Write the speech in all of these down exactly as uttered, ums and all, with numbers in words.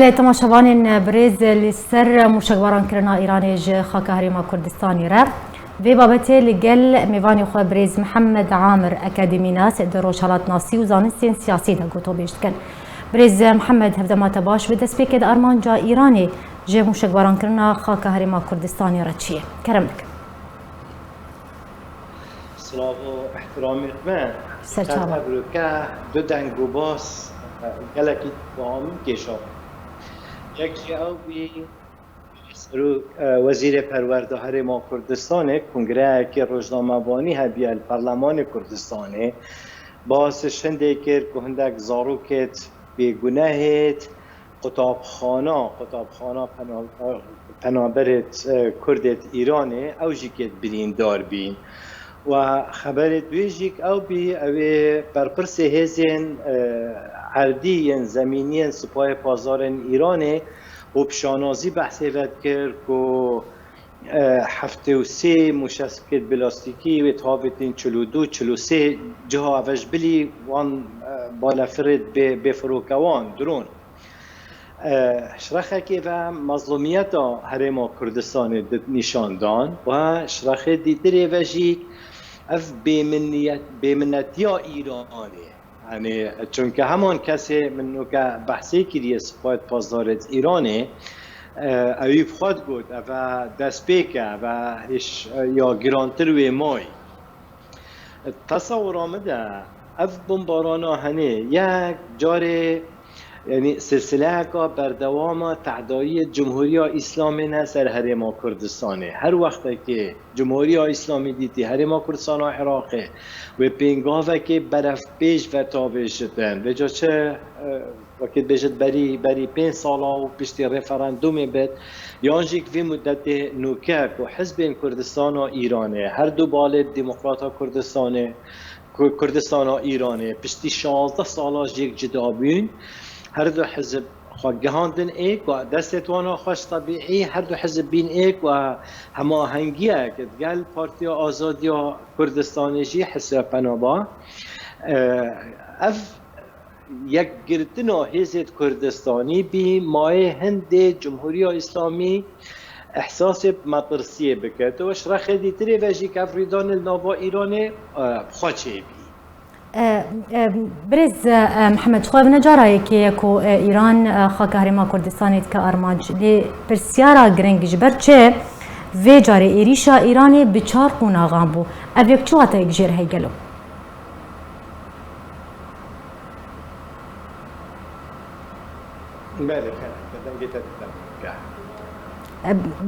Lê temaşevanên birêz, li ser mûşekbarankirina Îranê ji xaka Herêma Kurdistanê re vê babetê li gel mêvanê xwe birêz Mihemed Amir, akademînas di rojhelatnasî û zanistên siyasî de gotobêj dikin. Birêz Mihemed, hevdema te baş, bi destpêkê di armanca Îranê ji mûşekbarankirina xaka Herêma Kurdistanê re çi ye? Kerem dikim. Silav û ehtiramê me. Serçava. Qet ev rûke du deng û bas, e, gelekî bi amîn kêşa. Yek jî ew bî, serok, e, Wezîrê Perwerda Herêma Kurdistanê, kongreyekê rojnamevanî hebiye li Perlemanê Kurdistanê, bas ji hindê kir ku hindek zarokêt bêgunehêt, qutabxana, qutabxana pena-, penaberêt, e, Kurdêt Îranê, ew jî kêt birîndar bîn. Û xeberê wê jî ew bî, ew ê berpirsê hêzên, e, erdî yên zemînî yên Sipayê Pazarên Îranê û bi şanazî behsê vedikir ku, e, heftê û sê mûşekê balastîkî wê tavêtin çil û du, çil û sê ciha ev ji bilî wan, e, balefirê bê, bêfirokewan, drone. E, şrexekê ve mezlûmiyeta Herêma Kurdistanê di nîşan dan û şrexê dîtirê ve jî ev bêminiyet-, bêminetiya Îranê. Yanî, çunke heman kesê min nuke behsê kiriye, Sipayet Pazarêt Îranê, e, ewî bi xwe digot, eve destpêk e, eve hêş, e, ya girantir wê may. Tesewira min de ev bombarana henê yek carê, yanî silsileyeka berdewama tehdayiyê Cumhuriya Îslamê ne ser Herêma Kurdistanê. Her wextekê Cumhuriya Îslamî dîtî Herêma Kurdistana Iraqê wê pêngavekê berevpêş ve tavêjitin. Vêca çi, e, wekî dibêjit berî, berî pênc sala û piştî referandumê bit, yan jî vê mudetê nûke ku hizbên Kurdistana Îranê, her du balê Demokrata Kurdistanê, Ku-, Kurdistana Îranê, piştî şazdeh sala ji yek cida bûn, her du hizb xwe gihandin êk û destê wana xweş tebîî, her du hizb bîn êk û hemahengiyek digel Partiya Azadiya Kurdistanê jî hisiya pena ba. E, ev yekgirtina hêzêd Kurdistanî bî, mayê hindê Cumhuriya Îslamî ehsasê metirsiyê bikit û ji rexê dîtirê ve jî ev rîdanê li nava Îranê, e, bi xwe çêbî. E, e, Birêz, e, Mihemed, xwe ev ne cara yekê ye ku, e, Îran, e, xaka Herêma Kurdistanê dike armanc. Lê pirsyara giring ji ber çi vê carê êrîşa Îranê bi çar qonaxan bû? Ev yek çi wateyek jê re heye gelo? Belê, xelek, dengê te dide.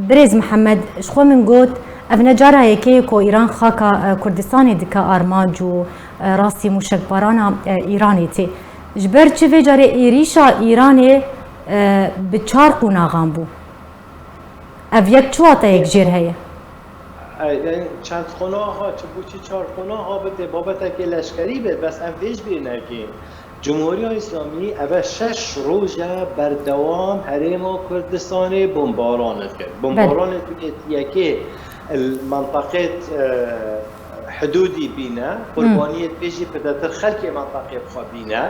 Birêz Mihemed, ji xwe min got, ev ne cara yekê ye ku Îran xaka, e, Kurdistanê dike armanc û, e, rastî mûşekbarana, e, Îranê tê. Ji ber çi vê carê êrîşa Îranê, e, bi çar qonaxan bû? Ev yek çi wateyek jê re heye? Ey, ey, çend qonaxa, çi bû çi çar qonaxa bide, babetekê leşkerî be, bes em vê ji bîr nekin. Cumhuriya Îslamî eve şeş roj e berdewam Herêma Kurdistanê bombaran dike. Belê. Bombaranê yekê li menteqêt, e, hidûdî bîne, Hmm. qurbaniyê pê jî pidetir xelkê menteqê bi xwe bîne.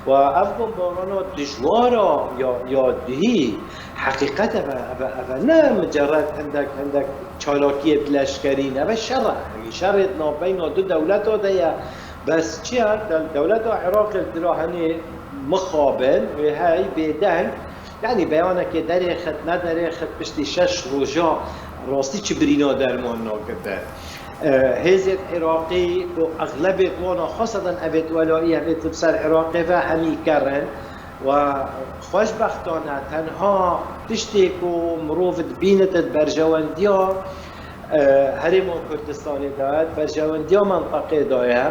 Û ev bombarana dijwara ya, ya duhî, heqîqet eve, eve, eve ne micerred hindek, hindek çalakiyê leşkerî ne, eve şer e. Yanî şerê di navbeyna du dewleta de ye. Bes çi ye? De-, dewleta Iraqê li dira henê mixabin, wê hey bêdeng, yanî beyanekê derêxit, nederêxit, piştî şeş roja rastî çi birîna derman nakirde. E, hêzên Iraqî ku exlebê wana xweseden evêt welayî, evêt bi ser Iraqê ve hemî kerin. Û xweşbextane tenha tiştê ku mirov dibînit di berjewendiya, e, Herêma Kurdistanê de ye, di berjewendiya menteqê de ye.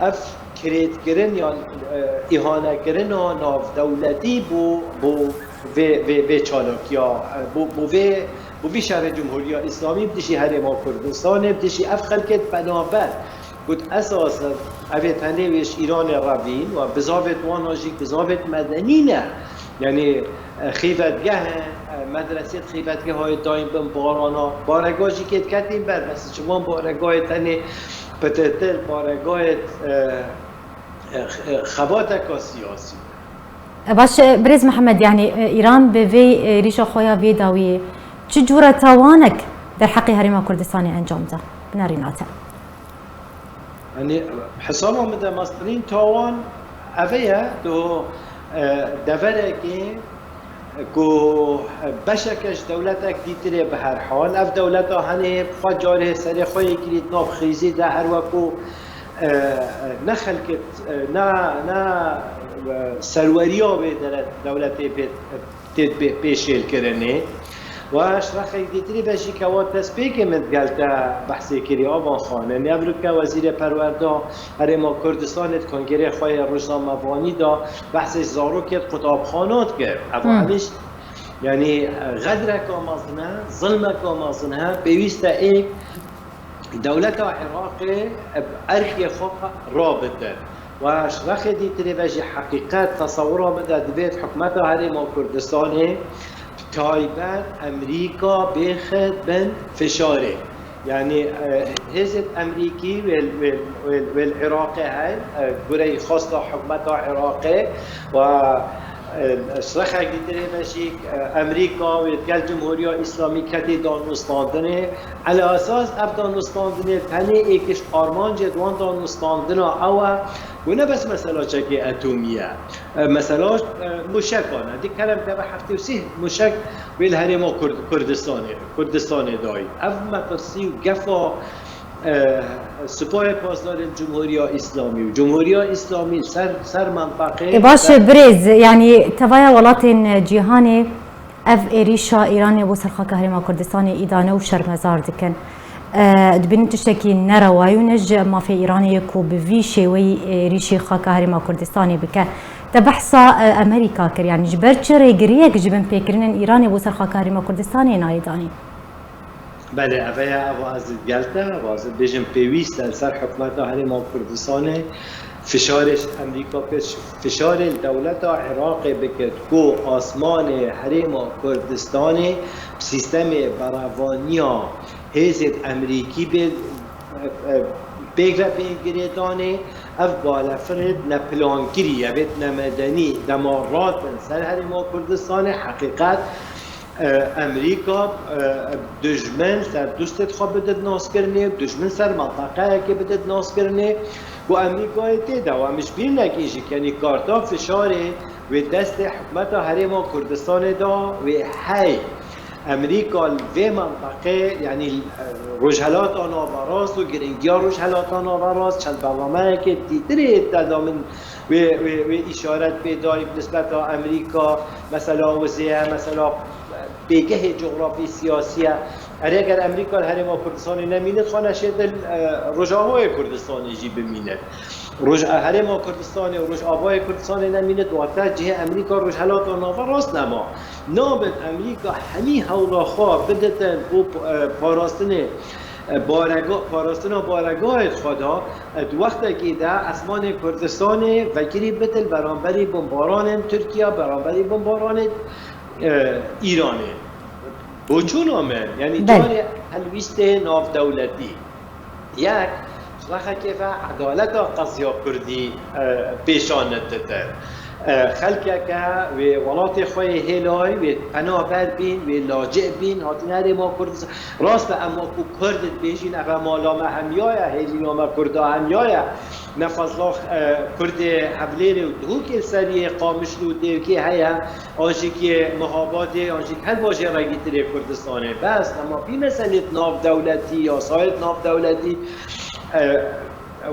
Ev kirêtkirin yan, e, îhanekirina navdewletî bo, bo vê, vê, vê çalakiya, e, bo, bo vê, bo vî şerê Cumhuriya Îslamî bi dijî Herêma Kurdistanê, bi dijî ev xelkê di penaber Got, esas ev ê tenê wê ji Îranê re bîn û bizavêt wana jî bizavêt medenî ne. Yanî, e, xîvetgeh e, e, medresê di xîvetgeha yê dayîn bin barana, barega jî kê diketîn ber, bes ji wan baregayê tenê P T T baregayê, e, e, e, xebateka siyasî ne. Baş e, birêz Mihemed, yanî e, Îran bi vê e, êrîşa xwe ya vê dawiyê çi cûre tawanek derheqê Herêma Kurdistanê encam da? Binêrîna te. Yanî hesaba min de mestirîn tawan ev e, do e, deverekê ku beşeke ji dewletek dîtirê bi her hal, ev dewleta henê xwe carê serê xwe yê girî di nav xêzî de her weku e, ne xelkit, e, ne, ne e, serweriya wê dere-, dewletê pê tê pê-, pêşêlkirinê. Û ji rexek dîtirî ve jî kewa destpêkê min digel te behsê kirî, Avan Xan. Yanî evroke Wezîrê Perwerda Herêma Kurdistanê di kongerê xwe yê rojnamevanî de behsê zarokê di qutabxana dikir. Ev Hmm. hemî jî, yanî, xedreka mezin e, zilmeka mezin e, pêwîst e êk dewleta Iraqê bi erkê xwe rabite. Û ji rexê dîtirê ve jî heqîqet tesewira min de divêt hikûmeta Herêma Kurdistanê bi taybet Emerîka bêxe bin fişarê. Yanî e, hêzên Emerîkî wê, wê, wê, wê li Iraqê heyn, e, gureyî xwesta hikûmeta Iraqê û e, ji rexek dîtirê ve jî e, Emerîka wê digel Cumhuriya Îslamî ketê danûstandinê. Elesas ev danûstandinê tenê êk ji armancê di wan danûstandina ew e ku ne bes mesela çekê etomî ye. E, mesela e, mûşekan e. Di kerem te bi heftê û sih mûşek wê li herêma Kurd-, Kurdistanê, Kurdistanê dayî. Ev metirsî û gefa e, Sipayê Pasdarên Cumhuriya Îslamî û Cumhuriya Îslamî ser, ser menteqê Ê baş e, birêz, yanî tevaya welatên cîhanê ev êrîşa Îranê bo ser xaka Herêma Kurdistanê îdane û şermezar dikin. E, dibînin tiştekî nerewa ye û ne ji mafê Îranê ye ku bi vî şêweyî êrîşî xaka Herêma Kurdistanê bike. Te behsa e, Emerîka kir, yanî ji ber çi rêgiriyek ji binpêkirinên Îranê bo ser xaka Herêma Kurdistanê nayê danîn? Belê, ev e, ev ez digel te, ev ez bêjim pêwîst e li ser hikûmeta Herêma Kurdistanê fişarê ji Emerîka bikir, fişarê li dewleta Iraqê bikir ku asmanê Herêma Kurdistanê bi sîstemê berevaniya hêzên Emerîkî bê, e, e, pêk ve bên girêdanê. Ev balefirê neplankirî ye, vê nemedenî dema ratin ser Herêma Kurdistanê heqîqet E, Emerîka, e, dijmin ser dostê xwe bidid naskirinê, dijmin ser menteqeyekê bidid naskirinê, ku Emerîkayê tê de, û em ji bîr nekin jî, kenî karta fişarê wê destê hikûmeta Herêma Kurdistanê de wê hey. Emerîka li vê menteqê, yanî, e, Rojhelata Naverast û giringiya Rojhelata Naverast, çend bernameyekê dîtirê te da min wê, wê, wê îşaret pê dayî bi nisbeta Emerîka, mesela wizê ye, mesela pêgehê cografî siyasî ye. Erê, eger Emerîka li Herêma Kurdistanê nemînit, xwe neşêt li, e, Rojavayê Kurdistanê jî bimînit. Roj-, Herêma Kurdistanê û Rojavayê Kurdistanê nemînit, wate cihê Emerîka Rojhelata Naverast nema. Nabit Emerîka hemî hewla xwe biditin bo, e, parastinê, e, barega-, parastina baregahê xwe de, e, di wextekî de esmanê Kurdistanê vekirî bitin beramberî bombaranên Tirkiye, beramberî bombaranên e, Îranê. Boçûna me, yanî Belê. Carê helwîstê navdewletî. Yek, ji rexekê ve edaleta qeziya Kurdî, e, pêşanit dide. E, xelkeke wê welatê xwe yê hêlay, wê penaber bîn, wê lacih bîn, hatin herêma Kurdistan. Rast e, em wekû Kurd dibêjin, ev e mala me hemiya ye, hêlîna me Kurda hemiya ye. Ne fazla, e, Kurdê Hevlêrê û Duhokê li ser yê Qamişlo û Dêrikê heye. An jî ki Mihabadê, an jî ki her bajêrekî tirê Kurdistanê. Bes, dema vî meselê di navdewletî, yasayê di navdewletî, e,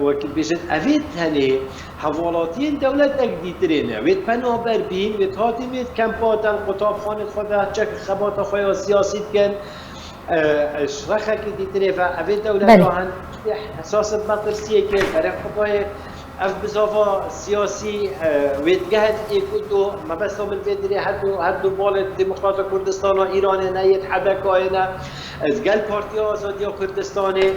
wekî dibêjin, evê tenê hevalatiyên dewletek dîtirê ne. Wê di penaber bîn, wê di hatî wê di kempa de, qutabxanê xwe de, çek xebata xwe ya siyasî dikin. E, ji rexekî dîtirê ve, evê dewleta Belê. Hin tiştê hesas bi metirsiyekê, berê xwe dayê. Ev bizava siyasî, e, wê digehit êk û du, mebesta min vê dirê her du, her du balê Demokrata Kurdistana Îranê ne, yê H D K'yê ne, e, digel Partiya Azadiya Kurdistanê,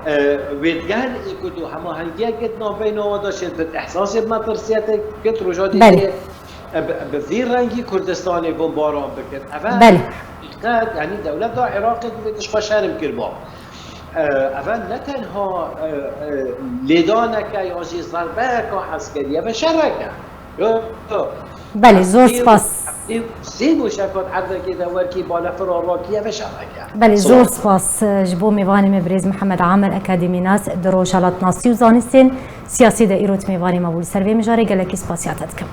e, wê digehit êk û du, hemahengiyeke di navbeyna wan de şêt bit, ihsasê bi metirsiyetê kit, roja Belê. Dîtirê, e, bi, bi vî rengî Kurdistanê bombaran bikit. Ev e Belê. Heqîqet, yanî dewleta Iraqê divê ji xwe şerm kirba. E, ev ne tenha, e, e, lêdaneke ya jî zerbeyeka eskerî, ev şerek e. Yo, yo. Belê, zor Sê- spas. Sê, sê mûşek hat erdekê de werkî balefira rakiye ve şereke. Belê, zor spas, e, ji bo mêvanê me birêz Mihemed Amir, akademînas di rojhelatnasî û zanistên siyasî de îrot mêvanê me bû. Li ser vê mijarê gelekî spasiya te dikim.